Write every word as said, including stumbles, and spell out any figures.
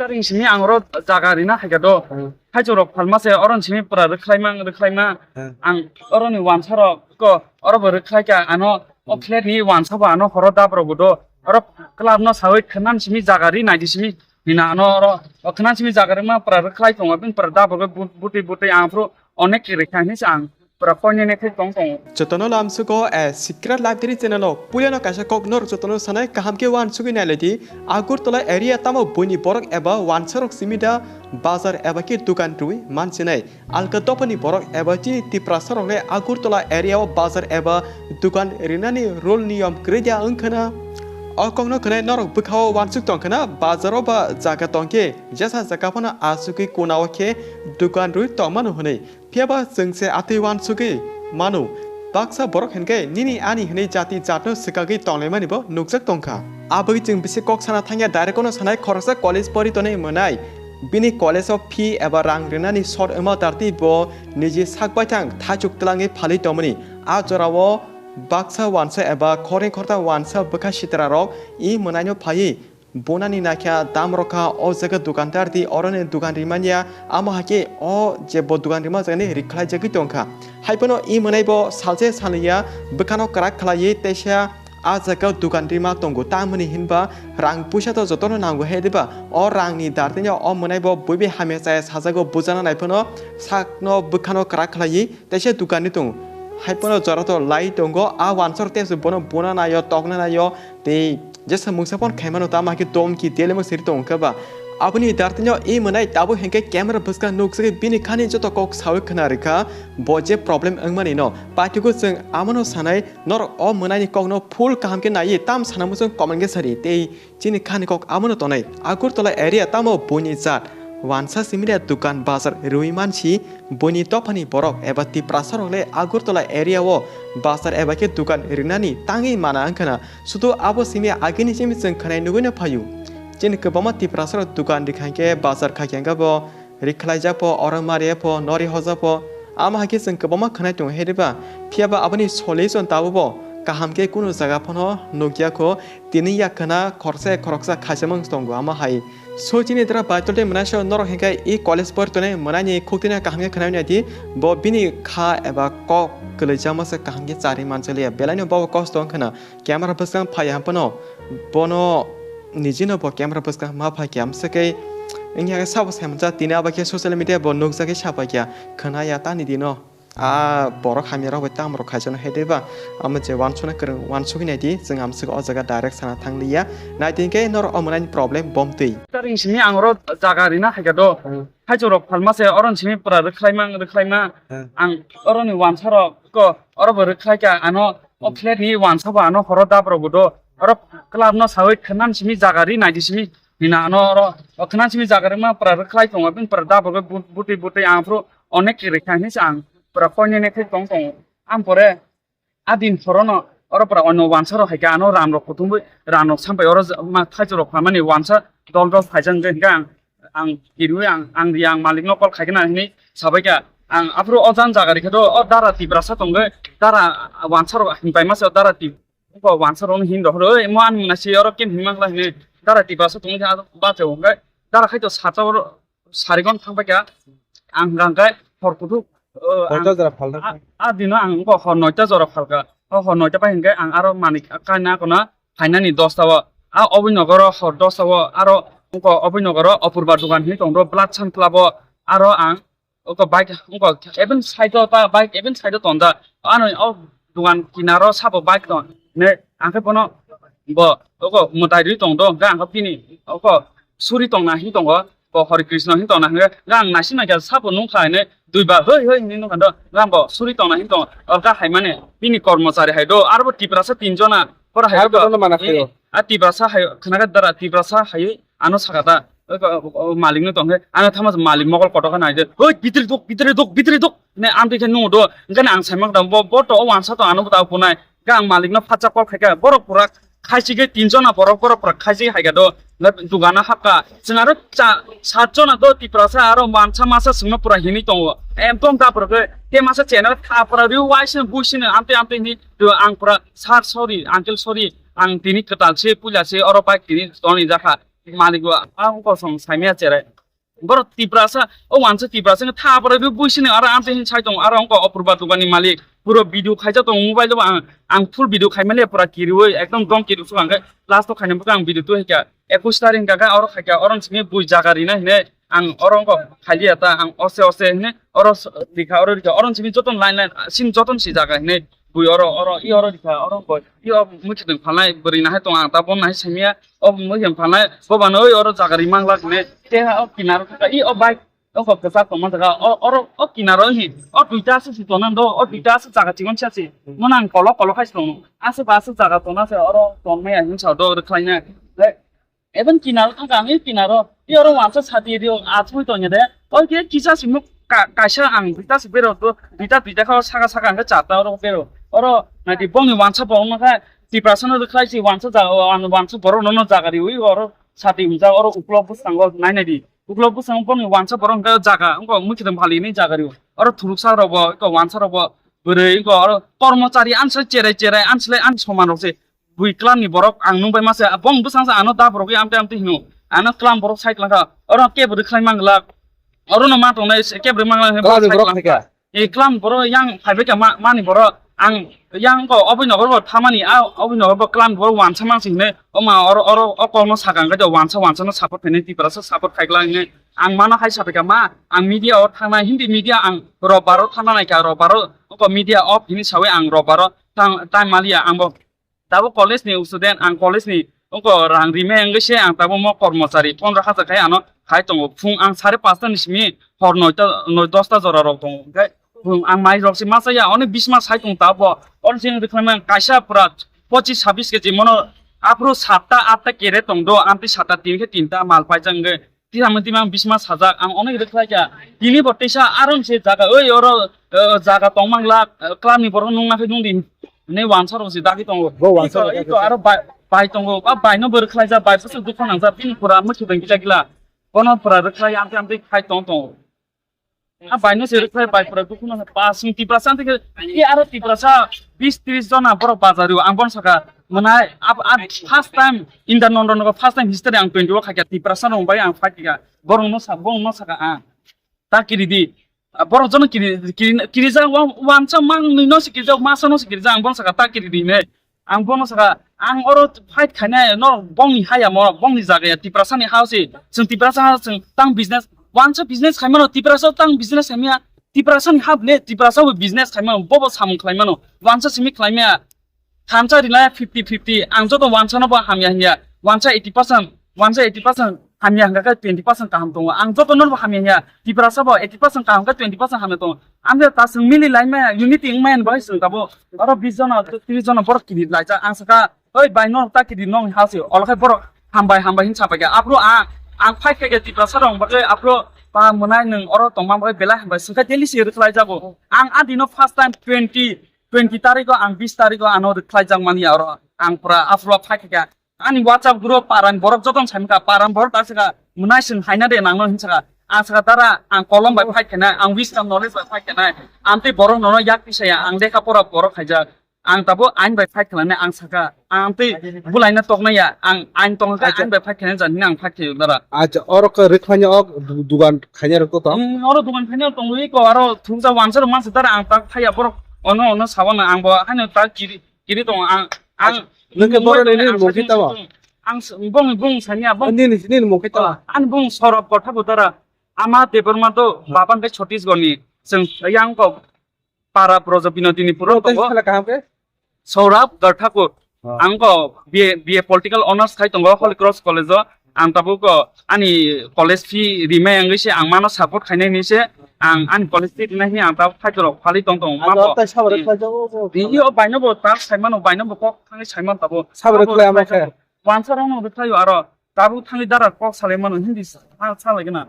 Taring simi ang oro jaga rina hai kha do. Hmm. Haichuk rok phalma se oro simi pura rwkhlaima, rwkhlaima. Hmm. Ang oro ni wansa rok ko oro bo rwkhlai kha ano o Hmm. flat ni wansa bo ano horo dab rok bo do. Oro club no sawi khwnan simi jaga ri nai di simi. Hina ano oro o khwnan simi jaga rima pura rwkhlai tongo, bini pura dab rok bu-, butwi butwi ang phuru onek rikha hinwi se ang pura koinene khe tong tongo. Jotono lamsugo, eh, Secret Library channel o puilano kaisa kok norok jotono sanai kaham khe uansugwi nailai di. Agartala area tamo buini borok eba wansarok simi da bazar eba khe dukan rwi mansinai. Alka dophani borok eba chini Tiprasa rok le Agartala area o bazar eba dukan rinani rule niyom kwrwi dia wngkhana. O kokno khwnai norok bwkhao uansuk tongkhana bazar o ba jaga tongkhe jesa jaga phano asugwi kuna o khe dukan rwi tongmano hwnwi. Phiyaba chwng se atwi uansugwi mano. Baksa borok hinkhe nini ani hwnwi jati jatno swkagwi tonglaimani bo nukjak tongkha. Abagwi chwng bisi kok sana thangya, direct-no sanai khoroksa college pori tonwi mwnai. Bini college-o fee eba rang rwnani short wngma tartwi bo niji sak baithang thaichuk twlangwi phalwi tongmani. A jorao baksa wansa eba khorni khorta wansa bwkha sitrarok i mwnaino phaiwi Bonani naikha dam rokha o jaga dukandar di oroni dukan rimanya, amo hakhe o je bo dukan rima jagani rikhlai jagwi tongkha. Haiphano i mwnai bo salse saliya bwkhano kwrak khlaiwi teisa a jaga dukan rima tongo, tamoni hinba rang puisa to jotono nango he diba? O rangni dartino o mwnai bo buibi hamya chaya sajago bujana naiphano sakno bwkhano kwrak khlaiwi teisa dukan ni tongo. Haiphano jora to lai tongo, a wansor tesu bono bona naio, tokna naio, tei jesa mungsa phone khaimano tamo hakhe domki daily mo siri tongkha ba. Aboni dartino i mwnai tabuk hinkhe camera bwskang nukjagwi bini khani joto kok sawi khna rikha, bo je problem wngmani no. Paithago chwng amono sanai, norok o mwnaini kokno full kaham khe naiwi tam sana muchung comment khe sari tei chini khani kok amono tonai. Agartala area tamo buini jat wansa simiya dukan bazar rwi mansi, buini dophani borok eba Tiprasa rok le Agartala area o bazar eba khe dukan rinani tangwi mana wngkhana. Sudu abo simi agini simi chwng khwnai nugui no phaio. Chini kwbangma Tiprasa rok dukan rikha khe bazar kha khe bo rikhlaijak pho, oro maria pho, nori hojak pho. Ama hakhe chwng kwbangma khwnai tongo he diba? Phiyaba aboni solution tabuk bo kaham khe kunu jaga phano nukya kho. Tini yak khna khoroksa khoroksa khaisa mang tongo ama hai. So chini dra baitol tei mwnai so norok hinkhe i college por tonwi mwnaini khuktwino kaham khe khwnai nai di. Bo bini kha eba kok kwlwijak masa kaham khe chari manchaliya. Belaino bo kosto wngkhana. Camera bwskang phai hampano bono nijino bo camera bwskang ma phai khe amswkhe wngya khe sabo sai manjak tini abo khe social media bo nukjagwi sa phai khe khwnaya tani dino a borok hamya rok bai tamo rok khaijano hai deba amo je wansukna kwrwng wansugwi nai di chwng amswk o jaga direct sana thang liya nai di khe norok omo nai problem bom twi. Taring simi ang oro jaga rina hai kha do. Hmm. Haichuk rok phalma se oro simi pura rwkhlaima rwkhlaima. Hmm. Ang oro ni wansa rok ko oro bo rwkhlai kha ano o Hmm. flat ni wansa bo ano horo dab rok bo do. Oro club no sawi khwnan simi jaga ri nai di simi hina ano oro o khwnan simi jaga rima pura rwkhlai tongo bini pura dab rok bu-, butwi butwi ang phuru onek rikha hinwi se ang pura koinene khe tong tongo. Ang pore a din horono oro pura ono wansa rok hai khe ano ram rok kuthumwi ram rok sampai oro ma thaichuk rok phalmani wansa dol dol phaijak hwnkhe ang, ang kiriwi ang, ang ri ang malik no call khai khe na hinwi sabai kha. Ang aphuru o jang jaga rikhe do o dara Tiprasa tongwi dara wansa rok hinpai masa dara Tip-, wansa rok hin rok oi mo ani mwnasi oro kem hin mangla hinwi dara Tiprasa tongwi kha bacha hwnkhe dara khai to sacha oro sarigon thang pai kha. Ang hwnkha hwnkhe hor kuthuk, o, ang, Koita jora phalna a, a dino ang wngkha hor noita jora phalkha. O hor noita pai hwnkhe ang aro manik kaina kono phainani dosta o. A Oboi Nogoro hor dosta o aro wngkha Oboi Nogoro Opurba dukan hinwi tongdo Blood Sun Club o. Aro ang wngkha bike wngkha even side o ta bike even side o tonda. Ano o dukan kinaro sabo bike tong. Ne ang khe bono bo oko mwtai rwi tongdo hwnkhe ang khe bini oko suri tongna hinwi tongo. Bo Hare Krishna hinwi tongna hwnkhe ang naising naikha sabo nungkha hinwi duiba hoi hoi hinwi nungkha do. Ang bo suri tongna hinwi tongo. Orkha hai mane bini kormochari hai do. Arbo Tiprasa tinjona pora hai Arbo do. Bono mana khaio. A Tiprasa hai khwnaga dara Tiprasa hai ano sakata. O, o, o, malik no tongkhe ano thama malik mokol kotoka naide. Hoi bitri duk bitri duk bitri duk. Ne amtwi khe nung do, hwnkhe ang saimang da, bo, bo to o wansa to ano bo ta punai. Khe ang malik no phatsa call khaikha, borok pura khaisike tinjona borok, borok pura khaisike haikha do, hwnkhe dugano hapkha. Chwng aro cha, satjona do Tiprasa aro wansa masa swngno pura hinwi tongo. Ekdom da borok khe, khe masa channel kha pura riu waisino buisino amtwi amtwi hinwi do ang pura, "Sir, sorry, uncle, sorry, ang tini kwtal se, puila se, oro bike tini toni jakha." malik bo ang kosong saimaya cherai. Borok Tiprasa, o wansa Tiprasa wngkha tha borok bo buisini aro amtwi hin sai tong aro wngkha Apurba dukani malik. Puro video khaijak tong mobile bo ang, ang full video khaimani pura kiriwi ekdom dom kiri su ang khe last o khaina bwkha ang video tu hikha. Ekus tarik hingka khe oro khaikha oro simi bui jaga rina hine ang oro wngkha khailia ta ang ose ose hine oro s-, rikha oro rikha oro simi joton line line sini joton si jaga hine bui oro oro i oro rikha oro wngkha i o muchideng phalnai bwrwi nahai tong ang ta bon nahai saimia. O muchung phalnai, boban oi oro jaga ri manglak ne, te o kinaro kaka, i o bike, o kok kwchak tongma jaga, o, oro, o kinaro hi, o duita aswk si tona do, o duita aswk jaga chikon sa si, mona ang kolok kolok hai si tongo, aswk ba aswk jaga tona se oro tongmaya hin sa do rwkhlaina. Even kinaro thangka ang i kinaro, i oro wansa sati rio achugwi tongya de, o khe kisa simuk ka-, kaisa ang duita si berok do, duita duita kha o saka saka ang khe charta oro berok, oro naidi bongni wansa bo wngma kha, Tiprasano rwkhlai si wansa jaga, o, ang wansa borok nono jaga riwi oro sati hwnjak oro uklok bwskango nai nai di. Uklok bwskango boni wansa borok hwnkhe jaga wngkha muikhwtwng phali hinwi jaga rio. Oro thuruksa rokbo, eko wansa rokbo bwrwi wngkha oro kormochari ansa cherai cherai anslai ani soman rok se. Bui klam ni borok ang nung bai masa bong bwsang sa ano da borok amte amte hino. Ano klam borok sai klangkha. Oro kebo rwkhlai manglak. Oro no ma tongnai kebo rwkhlai manglak. Klam ni borok khaikha. E klam boro yang phaibai ka ma-, mani boro ang yang ko oboi nogor bo thamani a oboi nogor bo klam boro wansa mang sing ne oma oro oro o kok no sakang ga wansa wansa no support khainai Tiprasa support khaikla ne ang mano hai sabai ka ma ang media o thangnai Hindi media ang robbaro thangna nai ka robbaro ko media off hini sawi ang robbaro tang time maliya ang bo Tabuk college ni student, ang college ni wngkha rang rimai wngwi se ang tabuk mo kormochari pondro hajar khai ano khai tongo. Phung ang sare pasta ni simi hor noita, noi dosta jora rok tongo. Hwnkhe phung ang mai rok se masa ya, oni bisma sai tong tabuk. Oni sini rwkhlai mang kaisa pura pochis sabis keji mono aphuru satta atta kere tong do, amtwi satta tin khe tinta mal paijak wngwi. Tisa mwnti mang bisma sajak, ang onek rwkhlai kha. Tini bo tisa aron se jaga, oi oro, eh, jaga tong mangla, eh, club ni borok nung nakhe nung di. Ne wansa rok se dagi tongo. Bo wansa rok iko, iko aro bai, bai tongo, a bai no bo rwkhlai ja, bai bwswk dukha nang ja, bini pura mwchwdeng gila gila. Bono pura rwkhlai amtwi amtwi khai tong tongo. A bai no se rwkhlai bai pura dukha nang ja, pa sing Tiprasa amtwi khe, i aro Tiprasa bis tris jona borok bajario, ang bono saka, mwnai, ab, ab, first time, Inda Nondonogo first time history ang twenty o khaikha Tiprasa rok bai ang fight kha, borok no sa, borok no saka ang. Ta kiri di. Ah, borok jono kiri, kiri, kirijak wa-, wansa mang nwi no se kirijak, masa no se kirijak, ang bono saka ta kiri di hinwi. Ang bono saka, ang oro fight khainai, no bongni haya mo, bongni jagaya, Tiprasa ni ha se, chwng Tiprasa ha, chwng tang business, wansa business khaimano, Tiprasa tang business khaimya, Tiprasa ni ha le, Tiprasa bo business khaimano, bobo samung khlaimano, wansa simi khlaimya, Thansa rina fifty fifty, ang joto wansa no bo hamya hinya, wansa eighty percent, wansa eighty percent hamya hingka khe twenty percent kaham tongo, ang joto no bo hamya hinya, Tiprasa bo eighty percent kaham khe twenty percent hamya tongo, ang je ta chwng mili lai maya, unity wng maya ni bagwi chwng tabuk, oro bis jona, tris jona borok kiri laijak, ang saka, oi bai no ta kiri nong ha se, olo khe borok hambai hambai hin sapai kha, aphuru ang, ang fight khe Tiprasa rok bagwi aphuru pa mwnai nwng oro tongma bagwi belai hambai, chwng khe daily se rwkhlai jago, ang a dino first time twenty, twenty tarikh o ang bis tarikh o ano rwkhlai jak mani aro ang pura aphuru fight kha ani WhatsApp group parani borok joto sai kha parani borok ta saka mwnai sing haina de nangno hin saka ang saka dara ang kolom bai fight kha nai ang wisdom knowledge bai fight kha nai amtwi borok nono yak pisaya ang lekha pora borok khaijak ang tabo ain bai fight kha nai ang saka ang amtwi bulaina toknai ya ang ain tong kha ain bai fight kha nai jan hin ang fight kha dara. Acha oro khe rwkhlai o dugan khaina rok to. Hmm, oro dugan khaina tong wi ko aro thungja wansa rok mansa dara ang tak thaya borok ono ono sabana ang bo haino tak kiri kiri tong ang ang nwng khe borok nini mung khe tamo? Ang bong bong sanya bong nini nini mung khe tamo? Ang bong sorop kotha bo dara ama Debbarma to bapan khe Chhattisgarh ni seng yang ko para projo Binodini puro to. Kaham khe? Saurabh Garthakur. Ang ko B A, B A Political Honours khai tongo Holy Cross College o. Ang tabuk ko ani college fee rimai wngwi se ang mano support khainai hinwi se ang ani college fee rinai hinwi ang tabuk khaito rok phali tong tong ma bo. Iyo baino bo tak saimano baino bo kok thangwi saimano tabuk. Sabra khlai ama khe. Wansa rok no rwkhlaio aro tabuk thangwi dara kok salaimano hindi sa, sa, salaigena.